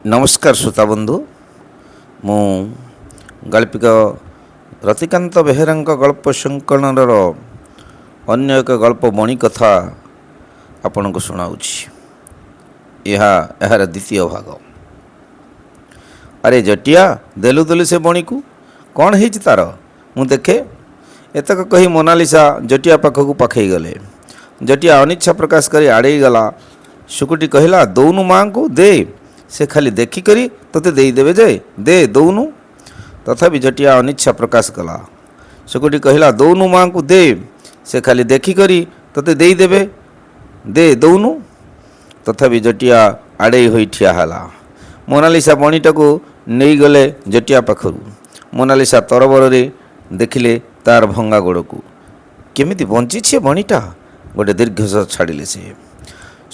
ନମସ୍କାର ଶ୍ରୋତା ବନ୍ଧୁ, ମୁଁ ଗାଳ୍ପିକ ରତିକାନ୍ତ ବେହେରାଙ୍କ ଗଳ୍ପ ସଂକଳନର ଅନ୍ୟ ଏକ ଗଳ୍ପ ବଣି କଥା ଆପଣଙ୍କୁ ଶୁଣାଉଛି। ଏହା ଏହାର ଦ୍ୱିତୀୟ ଭାଗ। ଆରେ ଜଟିଆ, ଦେଲୁ ଦେଲୁ ସେ ବଣିକୁ, କ'ଣ ହେଇଛି ତାର, ମୁଁ ଦେଖେ। ଏତକ କହି ମୋନାଲିସା ଜଟିଆ ପାଖକୁ ପାଖେଇ ଗଲେ। ଜଟିଆ ଅନିଚ୍ଛା ପ୍ରକାଶ କରି ଆଡ଼େଇ ଗଲା। ଶୁକୁଟି କହିଲା, ଦଉନୁ ମାଆଙ୍କୁ ଦେ, ସେ ଖାଲି ଦେଖିକରି ତୋତେ ଦେଇଦେବେ ଯେ, ଦେ ଦଉନୁ। ତଥାପି ଜଟିଆ ଅନିଚ୍ଛା ପ୍ରକାଶ କଲା। ଶୁକୁଟି କହିଲା, ଦଉନୁ ମାଆଙ୍କୁ ଦେ, ସେ ଖାଲି ଦେଖିକରି ତୋତେ ଦେଇଦେବେ, ଦେ ଦଉନୁ। ତଥାପି ଜଟିଆ ଆଡ଼େଇ ହୋଇ ଠିଆ ହେଲା। ମୋନାଲିସା ବଣିଟାକୁ ନେଇଗଲେ ଜଟିଆ ପାଖରୁ। ମୋନାଲିସା ତରବରରେ ଦେଖିଲେ ତାର ଭଙ୍ଗା ଗୋଡ଼କୁ। କେମିତି ବଞ୍ଚିଛି ଏ ବଣିଟା! ଗୋଟେ ଦୀର୍ଘଶ୍ୱାସ ଛାଡ଼ିଲେ ସେ।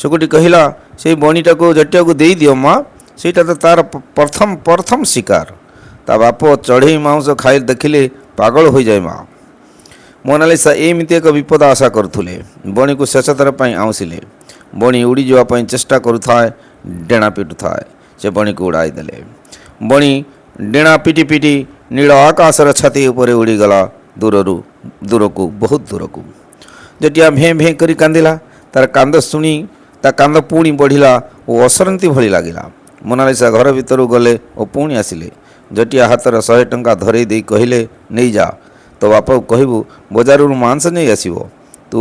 ଶୁକୁଟି କହିଲା, ସେଇ ବଣିଟାକୁ ଜଟିଆକୁ ଦେଇଦିଅ ମା, ସେଇଟା ତ ତାର ପ୍ରଥମ ପ୍ରଥମ ଶିକାର। ତା ବାପ ଚଢ଼େଇ ମାଉଁସ ଖାଇ ଦେଖିଲେ ପାଗଳ ହୋଇଯାଏ ମା। ମୋନାଲିସା ଏମିତି ଏକ ବିପଦ ଆଶା କରୁଥିଲେ। ବଣିକୁ ଶେଷଥର ପାଇଁ ଆଉଁସିଲେ। ବଣି ଉଡ଼ିଯିବା ପାଇଁ ଚେଷ୍ଟା କରୁଥାଏ, ଡେଣା ପିଟୁଥାଏ। ସେ ବଣିକୁ ଉଡ଼ାଇ ଦେଲେ। ବଣି ଡେଣା ପିଟି ପିଟି ନୀଳ ଆକାଶର ଛାତି ଉପରେ ଉଡ଼ିଗଲା ଦୂରରୁ ଦୂରକୁ, ବହୁତ ଦୂରକୁ। ଜଟିଆ ଭେଁ ଭେଁ କରି କାନ୍ଦିଲା। ତାର କାନ୍ଦ ଶୁଣି ତା କାନ୍ଦ ପୁଣି ବଢ଼ିଲା ଓ ଅସରନ୍ତି ଭଳି ଲାଗିଲା। ମୋନାଲିସା ଘର ଭିତରକୁ ଗଲେ ଓ ପୁଣି ଆସିଲେ। ଜଟିଆ ହାତରେ 100 ଟଙ୍କା ଧରେଇ ଦେଇ କହିଲେ, ନେଇଯା, ତୋ ବାପାକୁ କହିବୁ ବଜାରରୁ ମାଂସ ନେଇ ଆସିବ, ତୁ,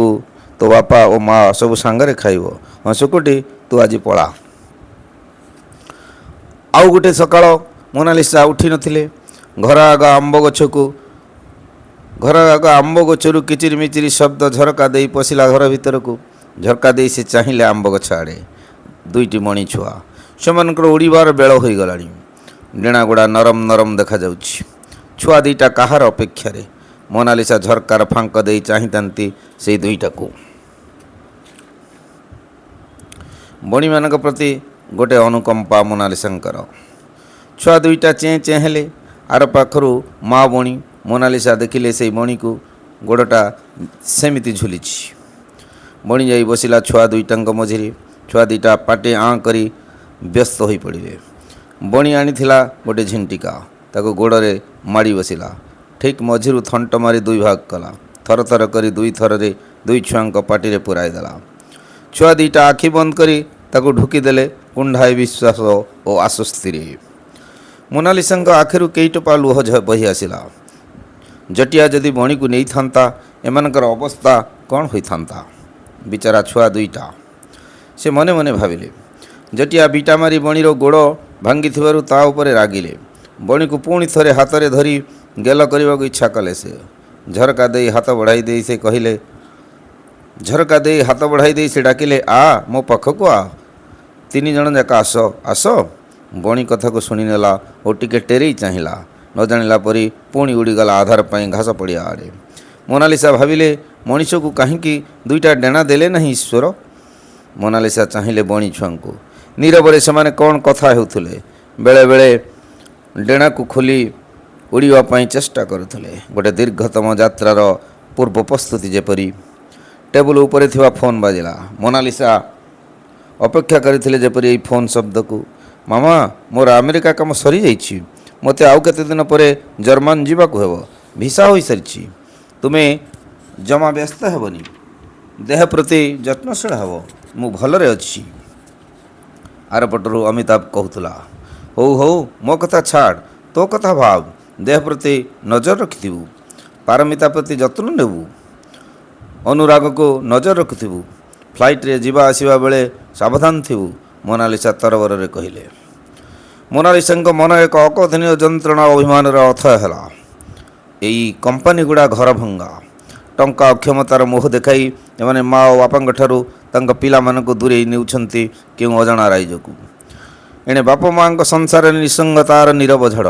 ତୋ ବାପା ଓ ମା ସବୁ ସାଙ୍ଗରେ ଖାଇବ। ହଁ ଶୁକୁଟି, ତୁ ଆଜି ପଳା। ଆଉ ଗୋଟେ ସକାଳ। ମୋନାଲିସା ଉଠି ନଥିଲେ। ଘର ଆଗ ଆମ୍ବ ଗଛରୁ କିଚିରି ମିଚିରି ଶବ୍ଦ ଝରକା ଦେଇ ପଶିଲା ଘର ଭିତରକୁ। ଝରକା ଦେଇ ସେ ଚାହିଁଲେ ଆମ୍ବ ଗଛ ଆଡ଼େ। ଦୁଇଟି ବଣି ଛୁଆ। ସେମାନଙ୍କର ଉଡ଼ିବାର ବେଳ ହୋଇଗଲାଣି। ଡେଣାଗୁଡ଼ା ନରମ ନରମ ଦେଖାଯାଉଛି। ଛୁଆ ଦୁଇଟା କାହାର ଅପେକ୍ଷାରେ। ମୋନାଲିସା ଝରକାର ଫାଙ୍କ ଦେଇ ଚାହିଁଥାନ୍ତି ସେଇ ଦୁଇଟାକୁ। ବଣିମାନଙ୍କ ପ୍ରତି ଗୋଟେ ଅନୁକମ୍ପା ମୋନାଲିସାଙ୍କର। ଛୁଆ ଦୁଇଟା ଚେଁ ଚେଁ ହେଲେ। ଆର ପାଖରୁ ମା ବଣି। ମୋନାଲିସା ଦେଖିଲେ ସେଇ ବଣିକୁ, ଗୋଡ଼ଟା ସେମିତି ଝୁଲିଛି। ବଣି ଯାଇ ବସିଲା ଛୁଆ ଦୁଇଟାଙ୍କ ମଝିରେ। ଛୁଆ ଦୁଇଟା ପାଟି ଆଁ କରି ବ୍ୟସ୍ତ ହୋଇପଡ଼ିଲେ। ବଣି ଆଣିଥିଲା ଗୋଟେ ଝିଣ୍ଟିକା। ତାକୁ ଗୋଡ଼ରେ ମାଡ଼ି ବସିଲା। ଠିକ୍ ମଝିରୁ ଥଣ୍ଟ ମାରି ଦୁଇ ଭାଗ କଲା। ଥର ଥର କରି ଦୁଇ ଥରରେ ଦୁଇ ଛୁଆଙ୍କ ପାଟିରେ ପୂରାଇ ଦେଲା। ଛୁଆ ଦୁଇଟା ଆଖି ବନ୍ଦ କରି ତାକୁ ଢୁକିଦେଲେ କୁଣ୍ଢାଏ ବିଶ୍ୱାସ ଓ ଆଶ୍ୱସ୍ତିରେ। ମୋନାଲିସାଙ୍କ ଆଖିରୁ କେଇ ଟୋପା ଲୁହ ବହି ଆସିଲା। ଜଟିଆ ଯଦି ବଣିକୁ ନେଇଥାନ୍ତା, ଏମାନଙ୍କର ଅବସ୍ଥା କ'ଣ ହୋଇଥାନ୍ତା? ବିଚାରା ଛୁଆ ଦୁଇଟା, ସେ ମନେ ମନେ ଭାବିଲେ। ଜଟିଆ ବିଟା ମାରି ବଣିର ଗୋଡ଼ ଭାଙ୍ଗିଥିବାରୁ ତା ଉପରେ ରାଗିଲେ। ବଣିକୁ ପୁଣି ଥରେ ହାତରେ ଧରି ଗେଲ କରିବାକୁ ଇଚ୍ଛା କଲେ ସେ। ଝରକା ଦେଇ ହାତ ବଢ଼ାଇ ଦେଇ ସେ ଡାକିଲେ, ଆ, ମୋ ପାଖକୁ ଆ, ତିନି ଜଣ ଯାକ ଆସ, ଆସ। ବଣି କଥାକୁ ଶୁଣିନେଲା ଓ ଟିକେ ଟେରେଇ ଚାହିଁଲା। ନ ଜାଣିଲା ପରି ପୁଣି ଉଡ଼ିଗଲା ଆଧାର ପାଇଁ ଘାସ ପଡ଼ିଆ ଆଡ଼େ। ମୋନାଲିସା ଭାବିଲେ, ମଣିଷକୁ କାହିଁକି ଦୁଇଟା ଡେଣା ଦେଲେ ନାହିଁ ଈଶ୍ୱର? ମୋନାଲିସା ଚାହିଁଲେ ବଣି ଛୁଆଙ୍କୁ। ନୀରବରେ ସେମାନେ କ'ଣ କଥା ହେଉଥିଲେ। ବେଳେବେଳେ ଡେଣାକୁ ଖୋଲି ଉଡ଼ିବା ପାଇଁ ଚେଷ୍ଟା କରୁଥିଲେ, ଗୋଟେ ଦୀର୍ଘତମ ଯାତ୍ରାର ପୂର୍ବ ପ୍ରସ୍ତୁତି ଯେପରି। ଟେବୁଲ ଉପରେ ଥିବା ଫୋନ୍ ବାଜିଲା। ମୋନାଲିସା ଅପେକ୍ଷା କରିଥିଲେ ଯେପରି ଏଇ ଫୋନ୍ ଶବ୍ଦକୁ। ମାମା, ମୋର ଆମେରିକା କାମ ସରିଯାଇଛି। ମୋତେ ଆଉ କେତେ ଦିନ ପରେ ଜର୍ମାନ ଯିବାକୁ ହେବ। ଭିସା ହୋଇସାରିଛି। ତୁମେ ଜମା ବ୍ୟସ୍ତ ହେବନି। ଦେହ ପ୍ରତି ଯତ୍ନଶୀଳ ହେବ। ମୁଁ ଭଲରେ ଅଛି। ଆରପଟରୁ ଅମିତାଭ କହୁଥିଲା, ହଉ ହଉ, ମୋ କଥା ଛାଡ଼, ତୋ କଥା ଭାବ। ଦେହ ପ୍ରତି ନଜର ରଖିଥିବୁ, ପାରମିତା ପ୍ରତି ଯତ୍ନ ନେବୁ, ଅନୁରାଗକୁ ନଜର ରଖୁଥିବୁ, ଫ୍ଲାଇଟ୍ରେ ଯିବା ଆସିବା ବେଳେ ସାବଧାନ ଥିବୁ। ମୋନାଲିସା ତରବରରେ କହିଲେ। ମୋନାଲିସାଙ୍କ ମନ ଏକ ଅକଥନୀୟ ଯନ୍ତ୍ରଣା ଅଭିମାନର ଅଥୟ ହେଲା। ଏଇ କମ୍ପାନୀଗୁଡ଼ା ଘର ଭଙ୍ଗା। ଟଙ୍କା ଓ କ୍ଷମତାର ମୋହ ଦେଖାଇ ଏମାନେ ମା ଓ ବାପାଙ୍କ ଠାରୁ ତାଙ୍କ ପିଲାମାନଙ୍କୁ ଦୂରେଇ ନେଉଛନ୍ତି କେଉଁ ଅଜଣା ରାଇଜକୁ। ଏଣେ ବାପ ମାଆଙ୍କ ସଂସାରରେ ନିଃସଙ୍ଗତାର ନୀରବ ଝଡ଼।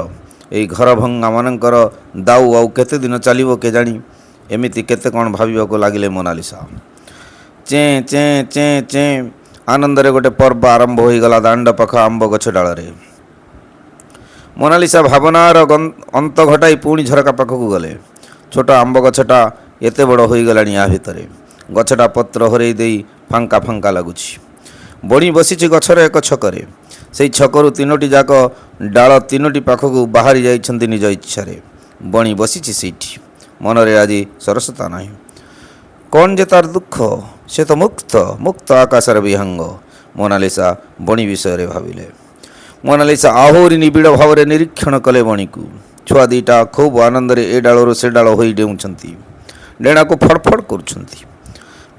ଏଇ ଘର ଭଙ୍ଗାମାନଙ୍କର ଦାଉ ଆଉ କେତେ ଦିନ ଚାଲିବ କେଜାଣି? ଏମିତି କେତେ କ'ଣ ଭାବିବାକୁ ଲାଗିଲେ ମୋନାଲିସା। ଚେଁ ଚେଁ ଚେଁ ଚେଁ। ଆନନ୍ଦରେ ଗୋଟେ ପର୍ବ ଆରମ୍ଭ ହୋଇଗଲା ଦାଣ୍ଡ ପାଖ ଆମ୍ବ ଗଛ ଡାଳରେ। ମୋନାଲିସା ଭାବନାର ଅନ୍ତ ଘଟାଇ ପୁଣି ଝରକା ପାଖକୁ ଗଲେ। ଛୋଟ ଆମ୍ବ ଗଛଟା ଏତେ ବଡ଼ ହୋଇଗଲାଣି ୟା ଭିତରେ। ଗଛଟା ପତ୍ର ହରେଇ ଦେଇ ଫାଙ୍କା ଫାଙ୍କା ଲାଗୁଛି। ବଣି ବସିଛି ଗଛର ଏକ ଛକରେ। ସେଇ ଛକରୁ ତିନୋଟି ଯାକ ଡାଳ ତିନୋଟି ପାଖକୁ ବାହାରି ଯାଇଛନ୍ତି ନିଜ ଇଚ୍ଛାରେ। ବଣି ବସିଛି ସେଇଠି। ମନରେ ଆଜି ସରସତା ନାହିଁ। କ'ଣ ଯେ ତାର ଦୁଃଖ? ସେ ତ ମୁକ୍ତ, ମୁକ୍ତ ଆକାଶର ବିହଙ୍ଗ। ମୋନାଲିସା ବଣି ବିଷୟରେ ଭାବିଲେ। ମୋନାଲିସା ଆହୁରି ନିବିଡ଼ ଭାବରେ ନିରୀକ୍ଷଣ କଲେ ବଣିକୁ। ଛୁଆ ଦୁଇଟା ଖୁବ୍ ଆନନ୍ଦରେ ଏ ଡାଳରୁ ସେ ଡାଳ ହୋଇ ଡେଉଁଛନ୍ତି। ଡେଣାକୁ ଫଡ଼ଫଡ଼ କରୁଛନ୍ତି।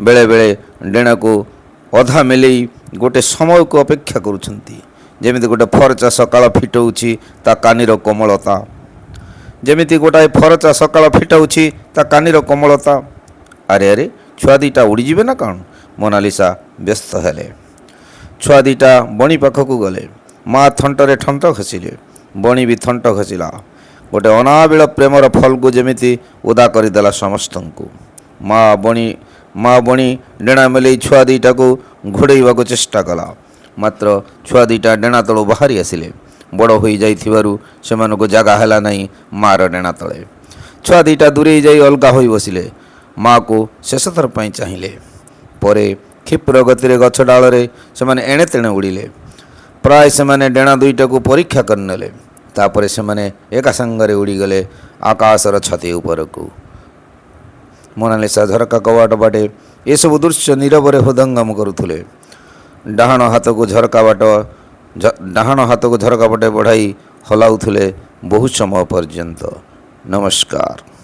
ବେଳେବେଳେ ଡେଣାକୁ ଅଧା ମେଲେଇ ଗୋଟେ ସମୟକୁ ଅପେକ୍ଷା କରୁଛନ୍ତି, ଯେମିତି ଗୋଟେ ଫରଚା ସକାଳ ଫିଟଉଛି ତା କାନିର କୋମଳତା, ଯେମିତି ଗୋଟାଏ ଫରଚା ସକାଳ ଫିଟାଉଛି ତା କାନିର କୋମଳତା। ଆରେ ଆରେ, ଛୁଆ ଦୁଇଟା ଉଡ଼ିଯିବେ ନା କ'ଣ? ମୋନାଲିସା ବ୍ୟସ୍ତ ହେଲେ। ଛୁଆ ଦୁଇଟା ବଣି ପାଖକୁ ଗଲେ। ମା ଥଣ୍ଟରେ ଥଣ୍ଟ ଘଷିଲେ। ବଣି ବି ଥଣ୍ଟ ଘଷିଲା। ଗୋଟେ ଅନାବିଳ ପ୍ରେମର ଫଲ୍ଗୁ ଯେମିତି ଓଦା କରିଦେଲା ସମସ୍ତଙ୍କୁ। ମା ବଣି ଡେଣା ମେଲେଇ ଛୁଆ ଦୁଇଟାକୁ ଘୋଡ଼େଇବାକୁ ଚେଷ୍ଟା କଲା। ମାତ୍ର ଛୁଆ ଦୁଇଟା ଡେଣା ତଳୁ ବାହାରି ଆସିଲେ। ବଡ଼ ହୋଇଯାଇଥିବାରୁ ସେମାନଙ୍କୁ ଜାଗା ହେଲା ନାହିଁ ମାଆର ଡେଣା ତଳେ। ଛୁଆ ଦୁଇଟା ଦୂରେଇ ଯାଇ ଅଲଗା ହୋଇ ବସିଲେ। ମାଆକୁ ଶେଷଥର ପାଇଁ ଚାହିଁଲେ। ପରେ କ୍ଷିପ୍ର ଗତିରେ ଗଛ ଡାଳରେ ସେମାନେ ଏଣେ ତେଣେ ଉଡ଼ିଲେ। ପ୍ରାୟ ସେମାନେ ଡେଣା ଦୁଇଟାକୁ ପରୀକ୍ଷା କରିନେଲେ। ତାପରେ ସେମାନେ ଏକା ସାଙ୍ଗରେ ଉଡ଼ିଗଲେ ଆକାଶର ଛାତି ଉପରକୁ। ମୋନାଲିସା ଝରକା କବାଟ ବାଟେ ଏସବୁ ଦୃଶ୍ୟ ନୀରବରେ ହୃଦୟଙ୍ଗମ କରୁଥିଲେ। ଡାହାଣ ହାତକୁ ଝରକା ପଟେ ବଢ଼ାଇ ହଲାଉଥିଲେ ବହୁ ସମୟ ପର୍ଯ୍ୟନ୍ତ। ନମସ୍କାର।